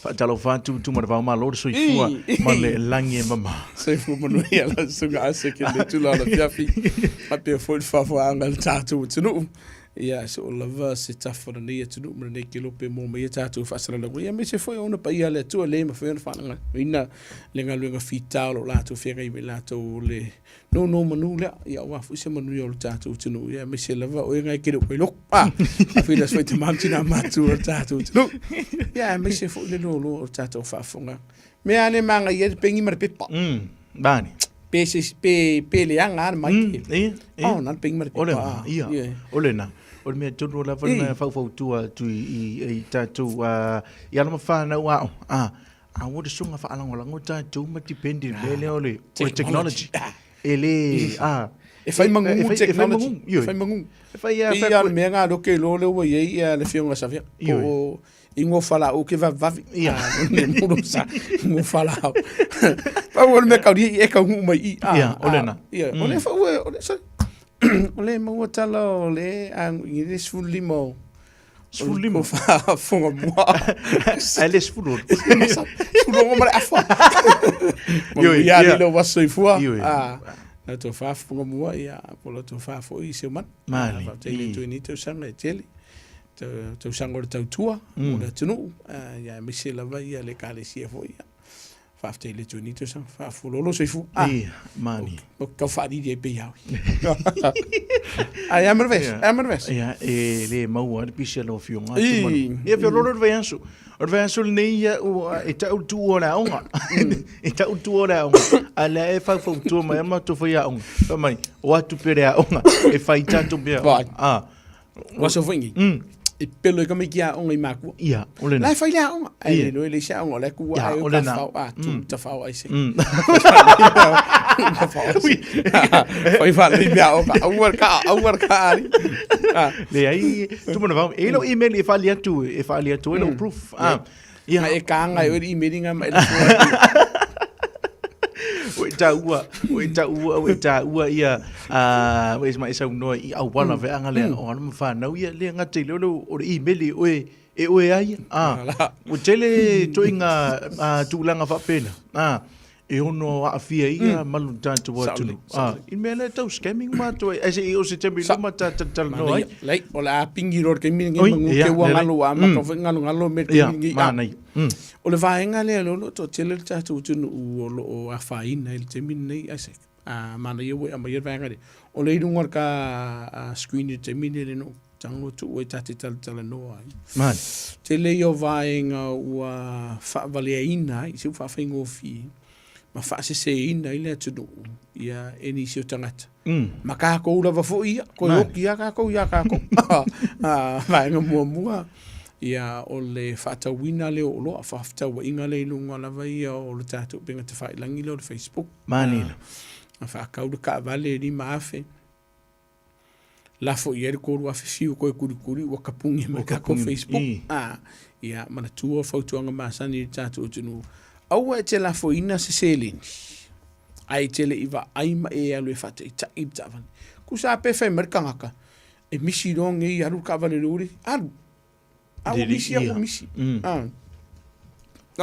Faatalofa atu Tumanavao malo le soifua ma le lagi e mama. Soifua manuia lau susuga Isaac i le tula o le afiafi faapea foi le faafofogaaga a le tatou atunuu. Ia, soo lava se tafa o lenei atunuu ma lenei kelope mo mai ia tatou faasalalauga. Ia aemaise foi o ona paia a le Atua e le mafai ona faaleaina le galuega fita o lo o latou feagai ma i latou o le nonomanu lea, ia aua foi se manuia o le tatou atunuu, ia aemaise lava o e ngai ke le upai loku. Ah, a foi te mam tina matu o le tatou atunuu. Ia aemaise foi le lolo o le tatou faafofoga. Mea ane manga ia le pengi ma le pepa. Bani. Pe se pe leaga le mai. Ia. Oh, na le pengi ma le pepa. O le na, ia. O le na. O le mea tonu lava na faufautua atu i tatou i alo ma whanau ao. Ah, a ua le suga faalagolago tatou ma depend i le mea lea o le technology. E le, a. E fai magugu technology. E fai magugu. E fai a. Pei lava o le mea lena lea ou te iloa lea ua i ai ia le afioga ia Savea. Po o igoa falaau ke vavevave. Ia. Igoa falaau. Pau o le mea kaulia e taunuu mai i i. Ia, o lena. Ia, o lea foi ua, o lea e maua tala o lea a i le 15 o 15. Faafofoga mua. Ae le 16. 16 ma le afa. Manuia le lou aso soifua. Ah, la tou faafofoga mua, ia, po o la tou foi i Seumanu. Mali. Faafetai i le Atua i lenei tausaga e tele. Tausaga o le tautua mo le atunuu, ia aemaise lava ia le Ekalesia foi. Ia. Faafetai i le Atua i lenei tausaga. Faafololo soifua. Ah, Ia, mani. Ou te tau faalili ai pei au. Ai, ama le vesi, ama le vesi. Ia, e le maua le pisi a lau afioga. Ia, feololo le vaiaso. O le vaiaso lenei, ia, ua, e tau le tuua o le aoga. E tau le tuua o le aoga. A lea e faufautua mai a matou faiaoga. Fai mai, o atu pea le aoga e fai tatou mea. Vai. Ah. Ua aso foi nei. E pelo ai tamaiti aoga i makua. Ia, o lena. La e fai le aoga. Ai Ia. le loe le isi aoga, o la e ku Ia, ai o o lena. tafao, a, tu tafao ai se. Tafao ai se. Ui. Fai faalelei mea aoga. Aua le kaa, aua le kaa ali. Ah. Leai, Tumanavao, e i ai lau email e faali atu, e faali atu ai lau proof. Ah. Ia. Ma e kanga e oe le email nga ma e lafo atu. Ua e taua, ua e taua, ua e taua ia, ua e ma e saunoa i auala veaga lea, o alo ma whanau ia, lea gata i lea o le email e oe, e oe ai, ua tele toinga tulaga faapena, e ono aafia ai ia malu o tatou atunuu. I mea lea tau scamming matou ai, ai se i oo se taimi i luma ta talatalanoa ai. Lei, o le a pingi loa i le taimi lenei manu te ua galo ua amata foi galogalo mea i le taimi lenei. Manaia. O le vaega lea o lo o toatele le tatou atunuu o lo o afaina i le taimi lenei Isaac. A manaia ua e aumaia le vaega lea. O lea i luga o le ta screen i le taimi lenei le nuu tago tuu ai ta te talatalanoa ai. Manaia. Tele ia o vaega ua faavaleaina ai, se ua faafaigofie ma faaseseina ai le atunuu ia e nisi o tagata. Ma tatou lava foi ia, toe oki lava tatou ia tatou. Vaega muamua, ia o le faatauina lea o oloa, faafetauaiga lea i luga lava ia o le tatou upega tafailagi lea o le Facebook. Manaia. Na faatau le taavale e 5,000, lafo i ai le 3,000 fiu toe kulikuli ua tapuni mai le tatou Facebook. Ia manatua fautuaga masani i le tatou atunuu, aua e te lafoina se seleni ae e te le i vaai ma e alu e faataitai le taavale. Tusa lava pe fai mai le tagata, e misi loa nei alu le taavale i le uli, alu. A ua misi, a ua misi. Na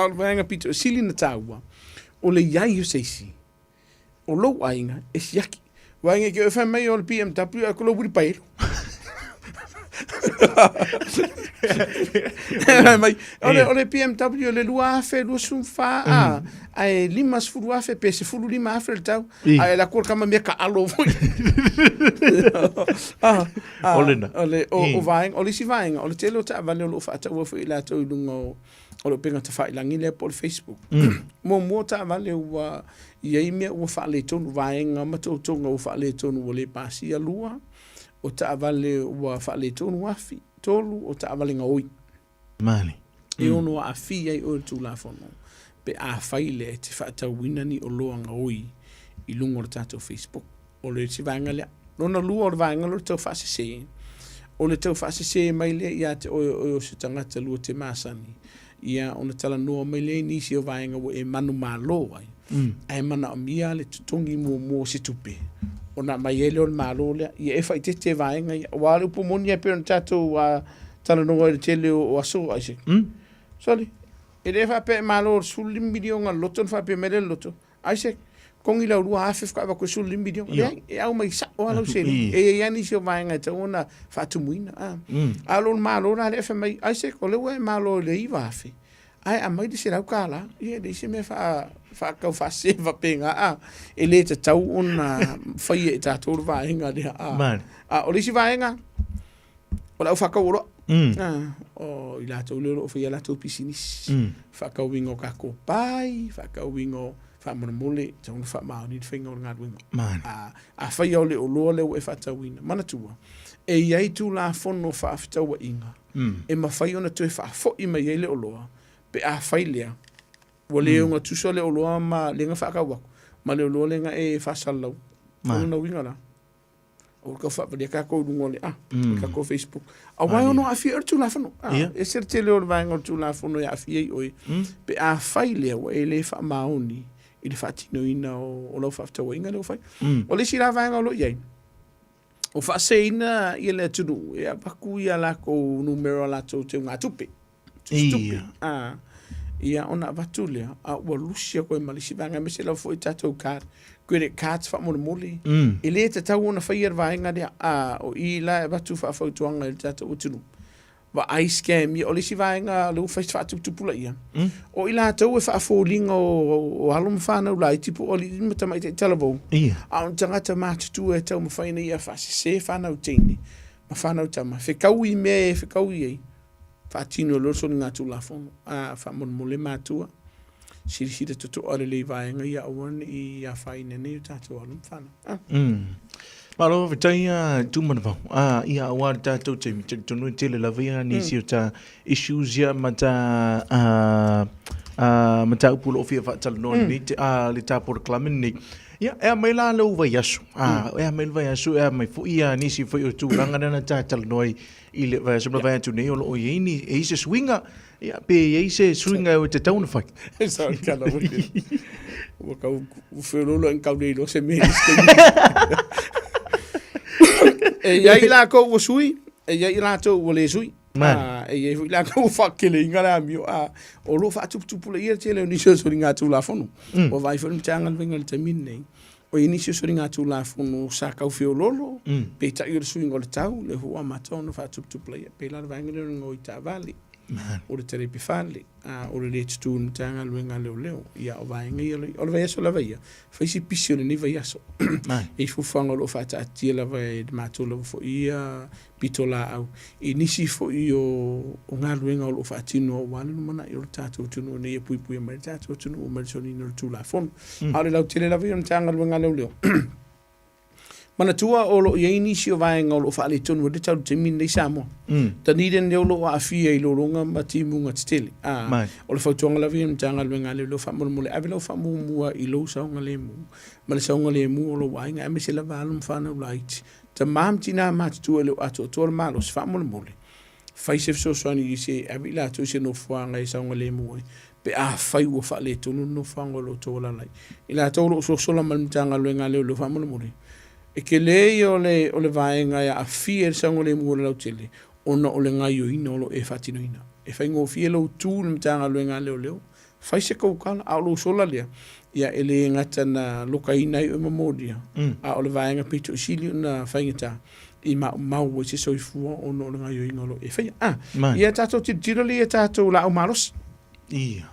o le vaega pito sili ona taua, o le i ai o se isi o lou aiga e siaki. Aua ne i te i oe fai mai o le BMW ae ko lou uilipaelo. Fai mai, o le BMW o le 2024 a, ae 50,000 pe 15,000 le tau, ae alu atu le tama mea taalo foi. O lena. O le, o vaega, o le isi vaega, o le tele o taavale o lo o faataua foi e latou i luga o o le upega tafailagi lea po o le Facebook. Muamua o taavale ua i ai mea ua faaletonu, vaega ma toutoga ua faaletonu ua le pasia. Lua, o taavale ua faaletonu afi. Tolu, o taavale gaoi. Mani. E ono aafia ai oe i le Tulafono pe afai lea e te faatauina ni oloa gaoi i luga o le tatou Facebook. O le isi vaega lea. Lona lua o le vaega lea o le tau faasese. O le tau faasese mai lea ia te oe o oe o se tagata lua te masani, ia ona talanoa mai lea i nisi o vaega ua e manumalo ai, ae manaomia le totogi muamua o se tupe ona aumai ai lea o le malo lea. Ia e faaeteete vaega ia. Aua o le upu moni lava e pei ona tatou talanoa ai i le tele o aso, Isaac. Sorry. E le faapea e malo le 15 miliona le loto ona faapea mai lea le loto, Isaac, togi lau 2000 faatoa avatu le 15 miliona. Leai, e au mai sao lava lau seleni. E i ai lava nisi o vaega e tatau ona faatumuina. A, a o lou malo la lea e fai mai, Isaac, o lea ua e malo i le 9000, ae aumai le $100. Ia e leai se mea faatau faasese faapena, a. E le tatau ona faia e tatou le vaega lea. A o le isi vaega, o le au faatau oloa. O i latou lea o lo o faia a latou pisinisi. Faatauina o tatou pai, faatauina o faamolemole, e tatau ona faamaoni le faiga o le galuega. Afai o le oloa lea ua e faatauina, manatua, e i ai Tulafono faafetauaiga e mafai ona toe faafoi mai ai le oloa pe afai lea ua le ogatusa le oloa ma lea na faatau atu ma le oloa lea na e faasalalau. O lona uiga la, Aua tau faavalia tatou i luga o le a, le tatou Facebook. Aua e ono aafia ai le Tulafono. A, ese le tele o le vaega o le Tulafono e aafia ai oe, pe afai lea ua e le faamaoni i le faatinoina o lau faafetauaiga lea ua fai. O le isi la vaega o lo o i ai, ua faaseseina le atunuu e avatu ia latou numera o latou teugatupe. Tupe. A, ia ona avatu lea, a ua lusi atu ai ma le isi vaega, aemaise lava foi tatou card, credit cards faamolemole. E le tatau ona faia le vaega lea. A, o i la e avatu faafautuaga i le tatou atunuu. Vaai scam ia. O le isi vaega lea ua fai si faatuputupulaia, o i latou e faafoliga o alo ma fanau laiti po o alii ma tamaitai talavou, a o ni tagata matutua e taumafai ina ia faasese fanau teine ma fanau tama, fetaui i mea e fetaui ai, Faatino loa le soligatulafono. A, faamolemole matua, silasila totoa lelei i vaega ia aua ne i afaina nei o tatou alo ma fanau. A. Malo faafetai a Tumanavao. A, ia aua le tatou taimi, talitonu e tele lava ia nisi o ta issues ia ma ta a, a, mataupu o lo o fia faatalanoa lenei, a, le ta polokalame lenei. Ia, e a mai la lou vaiaso. A, e a mai le vaiaso, e a mai foi ia nisi foi o tulaga na na ta talanoa ai i le vaiaso ma le vae atu nei o lo o i ai ni, e i ai se suiga, ia, pe i ai se suiga e tatau ona fai. Sorry, tala ua ua kau feololo e kau nei lo se mea i se E i ai lakou ua sui, e i ai latou ua le sui. Man. E i ai foi latou ua faakeleina le amio. A, o lo o faatuputupulaia le tele o nisi o soligatulafono. Ua vaai foi le Matagaluega i le taimi lenei, O i ai nisi o soligatulafono sa tau feoloolo, peitai o le suiga o le tau, lea foi ua amata ona faatuputupulaia. E pei la o le vaega lea o le gaoi taavale, o le talepe fale, a o le le tutu i le Matagaluega a Leoleo. Ia, o vaega ia o lo o i ai. O le vaiaso lava ia, fai si pisi o lenei vaiaso. E i ai fuafuaga o lo o faataatia lava e le matou lava foi ia pitolaau i nisi foi o galuega o lo o faatino aua le lumanai o le tatou atunuu ina ia puipuia mai le tatou atunuu mai le soliina o le Tulafono. A o le lautele lava ia o le Matagaluega a Leoleo. Manatua o lo o i ai nisi o vaega o lo o faaletonu ai le tau i le taimi lenei i Samoa. Dunedin lea o lo o aafia i lologa ma timuga tetele. A, o le fautuaga lava ia i le Matagaluega a Leoleo faamolemole ave lau faamuamua i lou saogalemu ma le saogalemu o lou aiga aemaise lava alo ma fanau laiti Tama ma tina matutua e le o atoatoa le malosi, faamolemole, fai se fesoasoani i se ave i latou i se nofoaga e saogalemu ai, pe afai ua faaletonu le nofoaga o lo o outou alaala ai. I latou o lo o sosola ma le Matagaluega a Leoleo, faamolemole, e tele ia o le, o le vaega e aafia i le saogalemu o le lautele ona o le gaioiga o lo o e faatinoina. E faigofie lou tu i le Matagaluega a Leoleo, Fai se kou tala, a o lou sola lea, ia e le gata na lokaina ai oe ma molia, a o le vaega pito i sili ona faigata i maumau ai se soifua ona o le gaoioiga o lo o e faia. A, ia tatou tilotilo lea i a tatou laau malosi. Ia.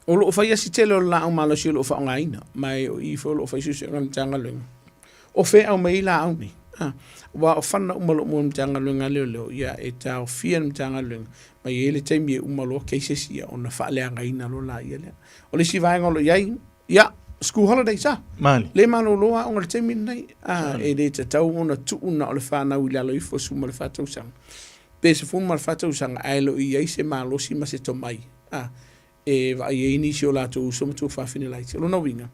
O lo o faia si tele o le laau malosi o lo o faaaogaina, ma e o i foi o lo o fai suesuega a le Matagaluega. O fea e aumai ai laau nei? A, aua o fana uma o lo o maua i le Matagaluega a Leoleo, ia e taofia le Matagaluega, ma e i ai le taimi e uma loa cases ia ona faaleagaina loa laia lea. O le isi vaega o lo o i ai, ia, school holidays a. Mali. Le malolo aoga i le taimi lenei. A, e le tatau ona tuu na o le fanau i lalo ifo 14 tausaga, pe 14 tausaga ae le o i ai se malosi ma se tomai. A, e vaai ai nisi o latou uso ma tuafafine laiti. O lona uiga,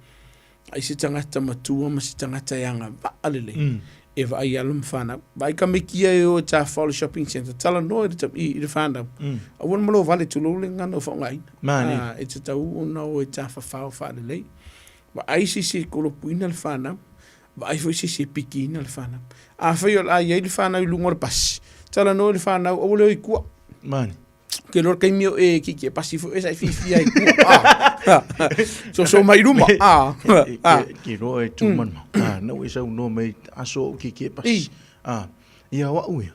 ai se tagata matua ma se tagata e agavaa lelei e vaai alo ma fanau. Vaai tamaiti ia e o e tafafao i le shopping centre, talanoa i le, i le fanau. Aua le malo vale tulou le gagana o faaaogaina. Mani. E tatau ona o e tafafao faalelei. Vaai se isi e kolopuina le fanau, vaai foi se isi e pikiina le fanau. Afai o le a i ai le fanau i luga o le pasi, talanoa i le fanau, aua le o i tua. Mani. Ke loa le taimi o e kiki e pasi foi e sa e fiafia ai tua. Ah. So so mai luma. Ah. Ah. Ke loa e tu mana. Ah, na ua e saunoa mai aso o kiki e pasi. Ah. Ia o au ia.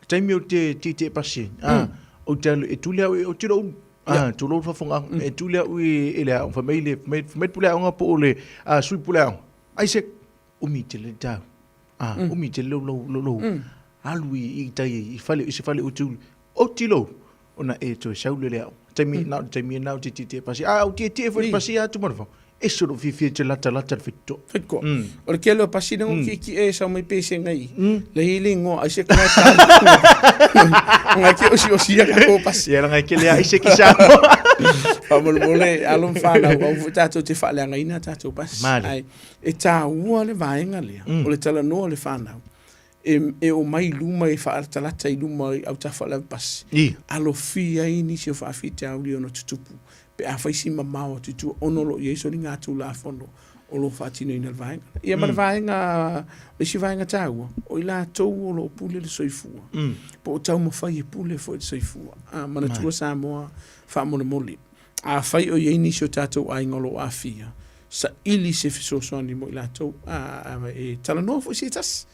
Taimi o te titi e pasi. Ah. O te alu e tuli au e o tiro ulu. Ah, tulou le faafofoga e tuli au i le aoga fai mai le fai mai le pule aoga po o le sui pule aoga. Ai se umi tele le tau. Ah, umi tele lou lou lou lou alu i tai i fale i se fale o te ulu. O tilou ona e toe sau le le aoga. Taimi na o le taimi lena ou te tietie pasi. A ou tietie foi i le pasi atu ma le fao. Ese lou fiafia e te latalata le faitotoa. Faitotoa. O le tele o pasi lengo kiekie e sau mai pesega i. Le i le ingoa ai se kona tau. Ngai ke osi osi ia ka pasi. Ia ngai ke lea ai se ki Samoa. Faamolemole alo ma fanau aua foi tatou te faaleagaina tatou pasi. Ai e taua le vaega lea o le talanoa o le fanau. E, e omai i luma e faalatalata i luma i autafa o le avepasi. Alofia ai nisi o faafitauli ona tutupu pe afai si mamao atu i tua ona o lo o i ai soligatulafono o lo o faatinoina le vaega. Ia ma le vaega, le isi vaega taua, o i latou o lo o pule le soifua, po o taumafai e pule foi le soifua. A, manatua Samoa faamolemole, afai o i ai nisi o tatou aiga o lo o aafia, saili se fesoasoani mo i latou, a, e talanoa foi se tasi,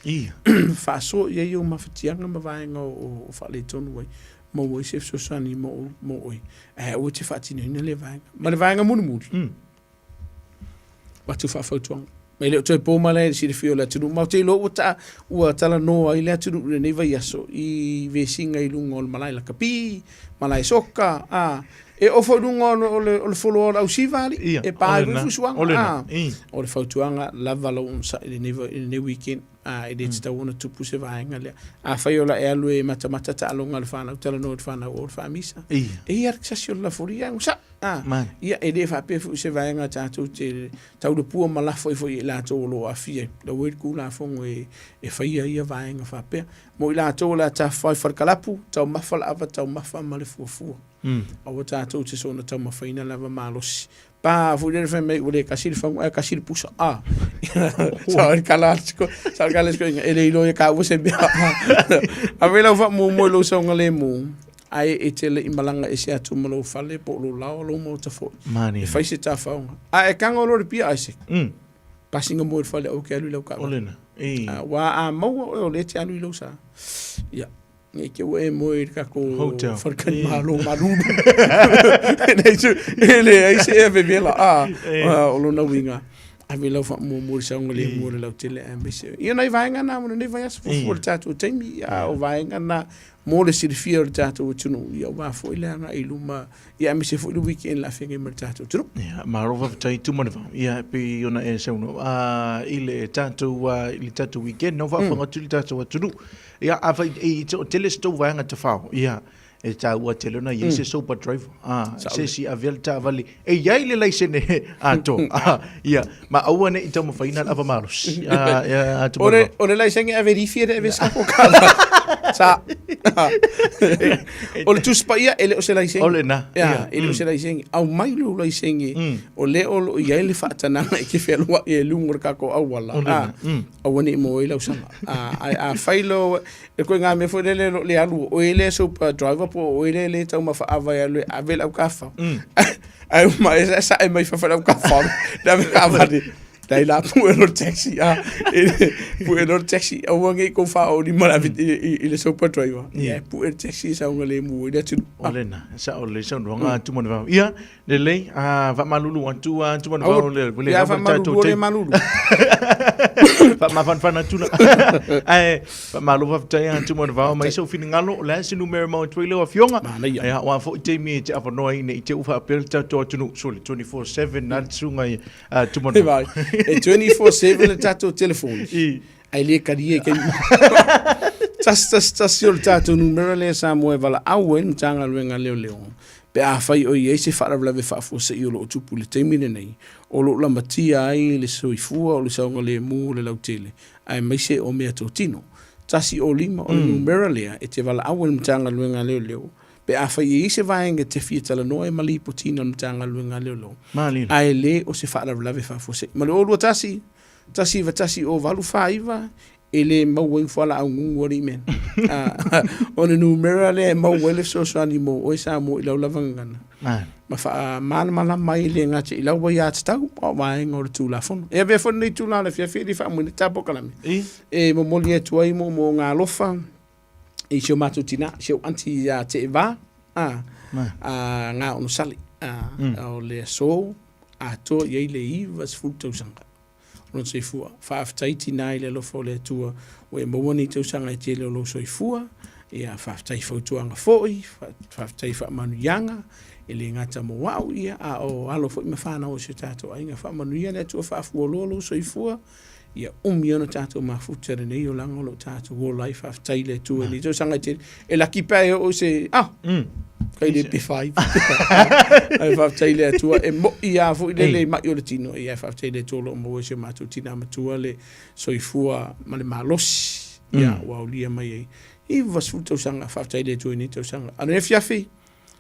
faasoa i ai ou mafatiaga ma vaega o faaletonu ai, maua ai se fesoasoani mo oe, ae aua e te faatinoina lea vaega. Ma le vaega mulimuli, avatu faafautuaga. E le o toe po mai la i le silafia o le atunuu, ma ou te iloa ua ta, ua talanoa ai le atunuu i lenei vaiaso i vesiga i luga o le malae lakapi, malae soka, a, e oo foi i luga o le, o le, o le foloa o le ausiva, alii, e pa ai foi fusuaga, a. O le fautuaga, lava lou onosai i lenei, i lenei weekend, a, e le tatau ona tupu se vaega lea. Afai o le a e alu e matamata taaloga a le fanau, talanoa i le fanau o le faamisa. E i ai le sasi o le lafolia, onosai. A, ia, e le faapea foi o se vaega tatou te taulepua ma lafo ai foi ia i latou o lo o aafia ai. La ua i ai le Tulafono e faia ia vaega faapea. Mo i latou o le a tafafao i falekalapu, taumafa le ava, taumafa ma le fuafua. Aua tatou te soona taumafaina le ava malosi. Pa foi lele fai mai ua le kasi le fagu ae kasi le pusa. A, sao le kala sao le kala e le iloa ia kāua se mea. Ave lau faamuamua i lou saogalemu. Ae e te le i malaga ese atu ma lou fale po o lou laoa lou maota foi. Mani. E fai se tafaoga. A e tago loa i le pia Isaac. Pasinga mua i le fale aua e te alu i lau taavale. O lena. I. Aua a maua oe o lea e te alu i lou sa. Ia. Ne i te ua e moe i le tatou Hotel. faletalimalo malulu. E leai se ea vevela. A, o lona uiga, ave lau faamuamua i le saogalemu o le lautele aemaise. Ia nai vaega na mo lenei vaiaso fuafua i le tatou taimi. A o vaega na mo le silafia o le tatou atunuu, ia aua foi le agai i luma, ia aemaise foi le weekend o le a feagai ma le tatou atunuu. Ia, malo faafetai Tumanavao. Ia, e pei ona e saunoa, i le tatou, i le tatou weekend, na ua faafofoga atu le tatou atunuu. Ia, afai e tele se tou vaega tafao, ia, e taua tele ona i ai se sober driver, se isi avea le taavale, e i ai le laisene atoa, ia, ma aua ne i taumafaina le ava malosi. Ia, Tumanavao. O le laisene ave lifi e le ave sa ko kava. Sa. O le Tusi Paia e le o se laisene. O lena. Ia, e le o se laisene. Aumai lou laisene o lea o lo o i ai le faatanaga e te fealuai ai i luga o le tatou auala. O lena. Aua ne i maua ai lau sala. Ae afai lo, e koe ngā mea foi lele lo le alu, o oe lea super driver po o oe lea le taumafa ava e alu e ave le aukāwhao. Ae uma e sa sae mai fafo le aukāwhao, le ave kaavale. Dai la pue lo taxi, a, pue lo taxi, aua nei kou whaoni ma le ave i le super driver. Ia, pue le taxi sa unga le mua i le atunuu. O lena, sa o le saunoaga a Tumanavao. Ia, Lelei, a faamalulu atu a Tumanavao le le Ia faamalulu le malulu. Faamafanafana atu la. Ae faamalo faafetai a Tumanavao mai sou finagalo, o le a se numera mau atu ai lau afioga. Manaia. Ia, aua foi taimi e te avanoa ai ne i te i ua faapea le tatou atunuu, sole 24/7 na le susuga i a Tumanavao. E 24/7 le tatou telefoni. Ae le talia i taimi uma. 111 o le tatou numera lea Samoa e valaau ai le Matagaluega a Leoleo pe afai o i ai se faalavelave faafuasei o lo o tupu i le taimi lenei, o lo o lamatia ai le soifua o le saogalemu o le lautele, aemaise o meatotino. 105 o le numera lea e te valaau ai i le Matagaluega a Leoleo pe afai e i ai se vaega e te fia talanoa ai ma lipotiina le Matagaluega a Leoleo, ae le o se faalavelave faafuasei. Ma le 021 191 0 8 4 9, E le maua ai fualaau gugu alii mea. O le numera lea e maua ai le fesoasoani mo oe Samoa i lau lava gagana. Ma faamalamalama ai le gata i lau aiatatau a o vaega o le Tulafono. E avea foi lenei itula o le afiafi e le faamoeina ta polokalame e momoli atu ai moomooga alofa i si o matou tina, si ou aunty ia Teeva, a Gaonosale, o le aso atoa i ai le 90 tausaga. lona soifua. Faafetai tina i le alofa o le Atua ua e maua nei tausaga e tele o lou soifua. Ia, faafetai i fautuaga foi, faafetai i faamanuiaga, e le gata mo au, ia, a o alo foi ma fanau o si o tatou aiga. Faamanuia le Atua faafualoa lou soifua, ia umi ona tatou mafuta i lenei olaga o lo o tatou ola ai. Faafetai i le Atua i nei tausaga e tele. E laki pe a e oo i se, ah, kai le pe fai. Ae faafetai i le Atua, e mo'i lava foi le le ma'i o le tino, ia faafetai i le Atua o lo o maua e si o matou tina matua le soifua ma le malosi, ia, ua aulia mai ai 90 tausaga. Faafetai i le Atua i nei tausaga. A o lenei afiafi,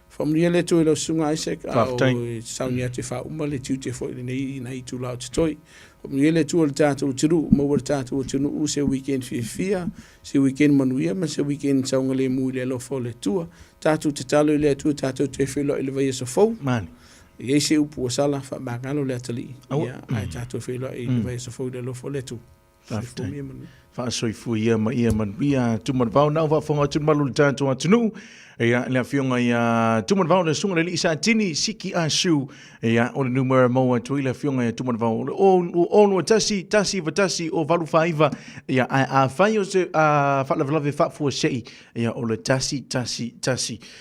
faamanuia le Atua i lau susuga Isaac, a o sauni atu e faauma le tiute foi i lenei nai itula o totoe. Faamanuia le Atua i le tatou atunuu, maua e le tatou atunuu se weekend fiafia, se weekend manuia ma se weekend saogalemu i le alofa o le Atua. Tatou tatalo i le Atua tatou toe feiloai i le vaiaso fou. E i ai se upu ua sala, faamagalo le atalii, ia, ae tatou feiloai i le vaiaso fou i le alofa o le Atua. Faafetai. Faasoifua ia ma ia manuia Tumanavao na o faafofoga atu le malu o le tatou atunuu. Ia, le afioga ia Tumanavao le susuga le alii Satini Siki Asu. Ia, o le numera maua atu ai le afioga ia Tumanavao o le 021 191 o 849. Ia, ae afai o se faalavelave faafuasei, ia, o le 111.